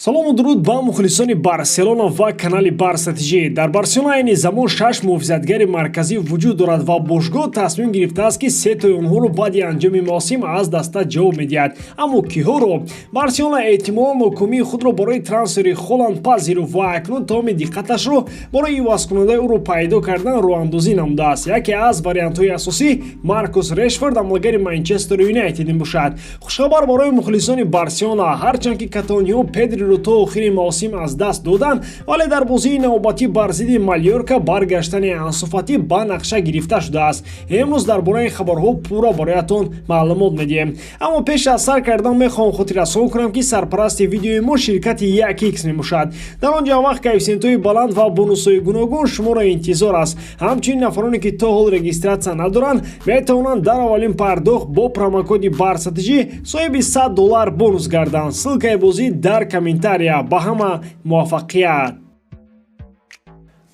Салому дуруд ба мухлисони Барселона ва канали Барса ТЖ. Дар Барселона айни замон шаш муҳофизатгари марказӣ вуҷуд дорад ва бошгоҳ тасмим гирифтааст, ки сетои онҳоро баъди анҷоми мавсим аз даста ҷавоб медиҳад. Аммо киҳоро? Барселона эҳтимолан нокомии худро барои трансфери Холанд пазируфт ва акнун тамоми диққаташро барои ивазкунандаи ӯро пайдо кардан роҳандозӣ намудааст. Яке аз вариантҳои асосӣ Маркус Решфорд, ҳамлагари Манчестер Юнайтед мебошад. Хушхабар барои мухлисони Барселона: ҳарчанд ки каталониҳо Педриро то охири мавсим аз даст доданд, вале дар бозии навбатӣ бар зидди Малёрка баргаштани Ансу Фати ба нақша гирифта шудааст. Имрӯз дар бораи ин хабарҳо пурра бароятон маълумот медиҳем. Аммо пеш аз сар кардан мехоҳам хотиррасон кунам, ки сарпарасти видеои мо ширкати 1X мебошад. Дар он ҷо вақт коэффисиентҳои баланд ва бонусҳои гуногун шуморо интизор аст. Ҳамчунин нафароне, ки то ҳол регистрация надоранд, метавонанд дар аввалин пардохт бо промокоди БАРСАТЖ соҳиби 100 доллар бонус гарданд. Ссылкаи бозӣ дар комментария. Ба ҳама муваффақият!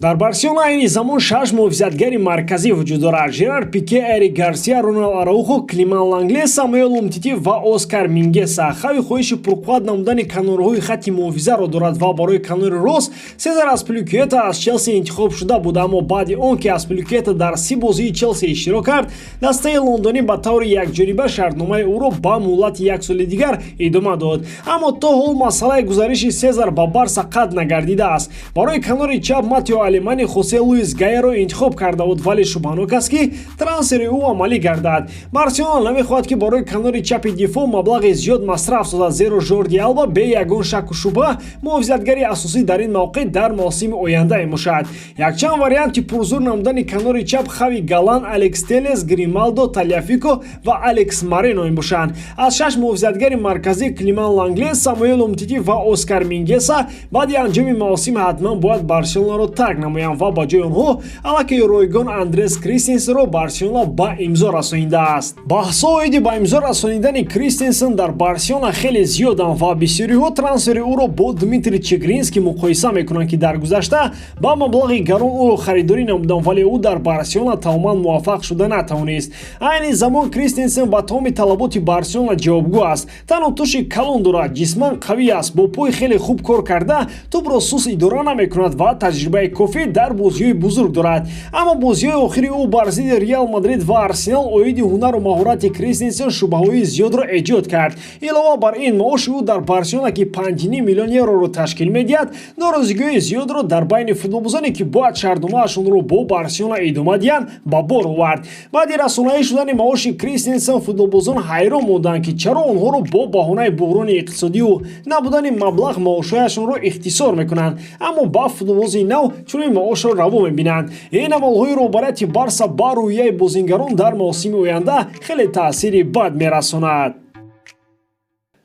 Дар Барселона айни замон шаш муҳофизатгари марказӣ вуҷуд дорад: Жерар Пике, Эрик Гарсия, Роналд Араухо, Климан Лангле, Самуэл Умтити ва Оскар Мингеса. Хави хоҳиши пурқувват намудани канорҳои хатти муҳофизаро дорад ва барои канори рост Сезар Аспиликуэта аз Челси интихоб шуда буд. Аммо баъди он ки Аспиликуэта дар 30 бозии Челси иштирок кард, дастаи лондонӣ ба таври якҷониба шартномаи ӯро ба муҳлати як соли дигар идома дод. Аммо то ҳол масъалаи гузариши Сезар ба Барса қатъ нагардидааст. Барои канори чап Матео Алемани Хосе Луис Гаяро интихоб карда буд, вале шубҳанок аст, ки трансфери ӯ амалӣ гардад. Барселона намехоҳад, ки барои канори чапи дифоъ маблағи зиёд масраф созад, зеро Жорди Алба бе ягон шакку шубҳа муҳофизатгари асосӣ дар ин мавқеъ дар мавсими оянда мебошад. Якчанд варианти пурзур намудани канори чап Хави Галан, Алекс Телес, Грималдо, Талияфико ва Алекс Марено мебошанд. Аз шаш муҳофизатгари марказӣ Климан Лангле, Самуэл Умтити ва Оскар Мингеса баъди анҷоми мавсим ҳатман бояд Барселонаро тарк намоянд ва ба ҷои онҳо аллакай ройгон Андрес Кристенсенро Барселона ба имзо расонидааст. Баҳсҳо оиди ба имзо расонидани Кристенсен дар Барселона хеле зиёданд ва бисёриҳо трансфери ӯро бо Дмитрий Чигринский муқоиса мекунанд, ки дар гузашта ба маблағи гарон ӯро харидорӣ намуданд, вале ӯ дар Барселона тамоман муваффақ шуда натавонист. Айни замон Кристенсен ба тамоми талаботи Барселона ҷавобгӯ аст: тану туши калон дорад, ҷисман қавӣ аст, бо пой хеле хуб кор карда, тӯбро сус идора намекунад ва таҷрибаи кофӣ дар бозиҳои бузург дорад. Аммо бозиҳои охири ӯ бар зидди Реал Мадрид ва Арсенал оиди ҳунару маҳорати Кристенсен шубҳаҳои зиёдро эҷод кард. Илова бар ин, маоши ӯ дар Барселона, ки 5,5 миллион евроро ташкил медиҳад, норозигиҳои зиёдро дар байни футболбозоне, ки бояд шартномаашонро бо Барселона идома диҳанд, ба бор овард. Баъди расонаӣ шудани маоши Кристенсен футболбозон ҳайрон монданд, ки чаро онҳоро бо баҳонаи буҳрони иқтисодию набудани маблағ маошҳояшонро ихтисор мекунанд, аммо ба футболбози нав чунин маошро раво мебинанд. Ин амалҳои роҳбарияти Барса ба рӯҳияи бозингарон дар мавсими оянда хеле таъсири бад мерасонад.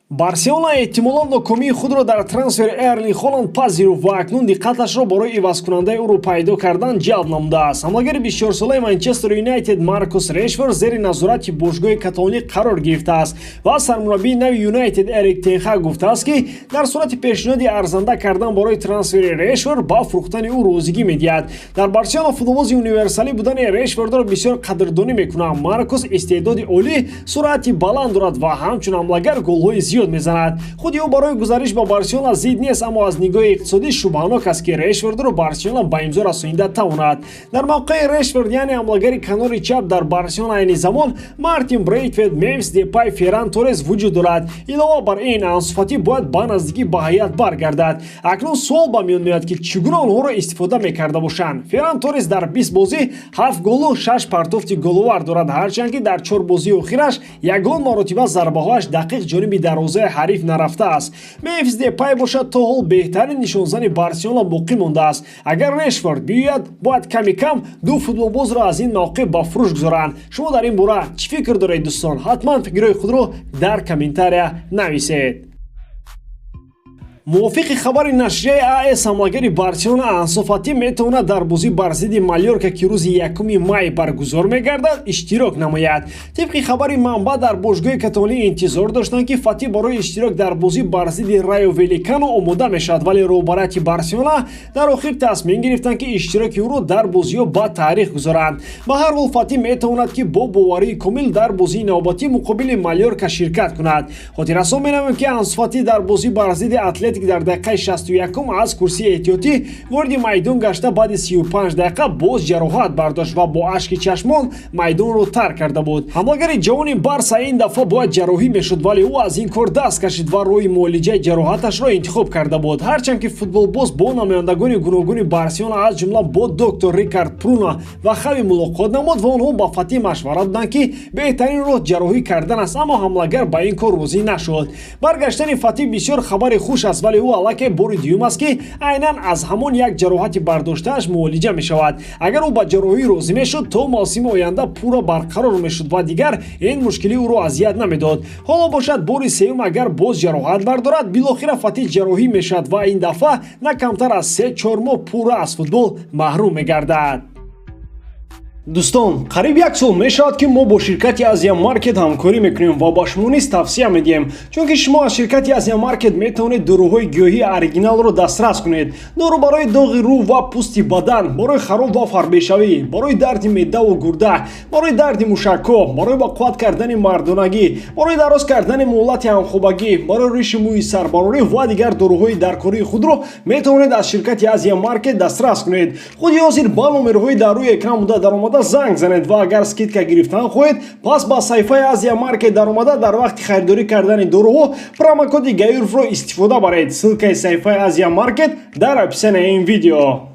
Барселона эҳтимолан нокомии худро дар трансфери Эрлинг Холанд пазируфт ва акнун диққаташро барои ивазкунандаи ӯро пайдо кардан ҷалб намудааст. Ҳамлагари 24-солаи Манчестер Юнайтед Маркус Решфорд зери назорати бошгоҳи каталонӣ қарор гирифтааст ва сармураббии нави Юнайтед Эрик тен Хаг гуфтааст, ки дар сурати пешниҳоди арзанда кардан барои трансфери Решфорд ба фурӯхтани ӯ розигӣ медиҳад. Дар Барселона футболбози универсалӣ будани Решфордро бисёр қадрдонӣ мекунанд. Маркус истеъдоди олӣ, суръати баланд дорад ва ҳамчун ҳамлагар голҳои зиёд мезанад. Худи ӯ барои гузариш ба Барселона зид нест, аммо аз нигоҳи иқтисодӣ шубҳанок аст, ки Решфордро Барселона ба имзо расонида тавонад. Дар мавқеи Решфорд, яъне ҳамлагари канори чап, дар Барселона айни замон Мартин Брейтвейт, Мемфис Депай, Ферран Торес вуҷуд дорад. Илова бар ин, Ансу Фати бояд ба наздикӣ ба ҳайат баргардад. Акнун суол ба миён меояд, ки чӣ гуна онҳоро истифода мекарда бошанд. Ферран Торес дар 20 бозӣ ҳафт голу шаш партофти головар дорад, ҳарчанд ки дар чор бозии охираш ягон маротиба зарбаҳояш дақиқ ҷониби дарвозаи ҳариф нарафтааст. Мемфис Депай бошад, то ҳол беҳтарин нишонзани Барселона боқӣ мондааст. Агар Решфорд биёяд, бояд ками кам ду футболбозро аз ин мавқеъ ба фурӯш гузоранд. Шумо дар ин бора чӣ фикр доред, дӯстон? Ҳатман фикрҳои худро дар комментария нависед. Мувофиқи хабари нашрияи АС, ҳамлагари Барселона Ансу Фати метавонад дар бозӣ бар зидди Малёрка, ки рӯзи 1 май баргузор мегардад, иштирок намояд. Тибқи хабари манбаъ, дар бошгоҳи каталонӣ интизор доштанд, ки Фати барои иштирок дар бозӣ бар зидди Райо Валекано омода мешавад, вале роҳбарияти Барселона дар охир тасмим гирифтанд, ки иштироки ӯро дар бозиҳо ба таърих гузоранд. Ба ҳар ҳол, Фати метавонад, ки бо боварии комил дар бозии навбатӣ муқобили Малёрка ширкат кунад. Хотиррасон менамоем, ки Ансу Фати дар бозӣ бар зидди Атлет Атлетик дар дақиқаи 61 аз курсии эҳтиётӣ вориди майдон гашта, баъди 35 дақиқа боз ҷароҳат бардошт ва бо ашки чашмон майдонро тарк карда буд. Ҳамлагари ҷавони Барса ин дафъа бояд ҷарроҳӣ мешуд, вале ӯ аз ин кор даст кашид ва роҳи муолиҷаи ҷароҳаташро интихоб карда буд. Ҳарчанд ки футболбоз бо намояндагони гуногуни Барселона, аз ҷумла бо доктор Рикард Пруна ва Хави мулоқот намуд ва онҳо ба Фатӣ машварат доданд, ки беҳтарин роҳ ҷарроҳӣ кардан аст, аммо ҳамлагар ба ин кор розӣ нашуд. Баргаштани Фатӣ бисёр хабари хуш аст, вале ӯ аллакай бори дуюм аст, ки айнан аз ҳамон як ҷароҳати бардоштааш муолиҷа мешавад. Агар ӯ ба ҷарроҳӣ розӣ мешуд, то мавсими оянда пурра барқарор мешуд ва дигар ин мушкилӣ ӯро азият намедод. Ҳоло бошад, бори сеюм агар боз ҷароҳат бардорад, билохира Фатӣ ҷарроҳӣ мешавад ва ин дафъа на камтар аз 3-4 моҳ пурра аз футбол маҳрум мегардад. Дӯстон, қариб як сол мешавад, ки мо бо ширкати Азия Маркет ҳамкорӣ мекунем ва ба шумо низ тавсия медиҳем, чунки шумо аз ширкати Азия Маркет метавонед доруҳои гиёҳии оригиналро дастрас кунед: дору барои доғи рӯ ва пӯсти бадан, барои хароб ва фарбешавӣ, барои дарди меъдаву гурда, барои дарди мушакҳо, барои ба қувват кардани мардонагӣ, барои дароз кардани муҳлати ҳамхобагӣ, барои риши мӯи сарбарорӣ ва дигар доруҳои даркории худро метавонед аз ширкати Азия Маркет дастрас кунед. Худи ҳозир ба номерҳои дар рӯи экран буда даромада занг занед ва агар скидка гирифтан хоҳед, пас ба саҳифаи Азия Маркет даромада, дар вақти харидорӣ кардани доруҳо промокоди Гаюровро истифода баред. Ссылкаи саҳифаи Азия Маркет дар описанияи ин видео.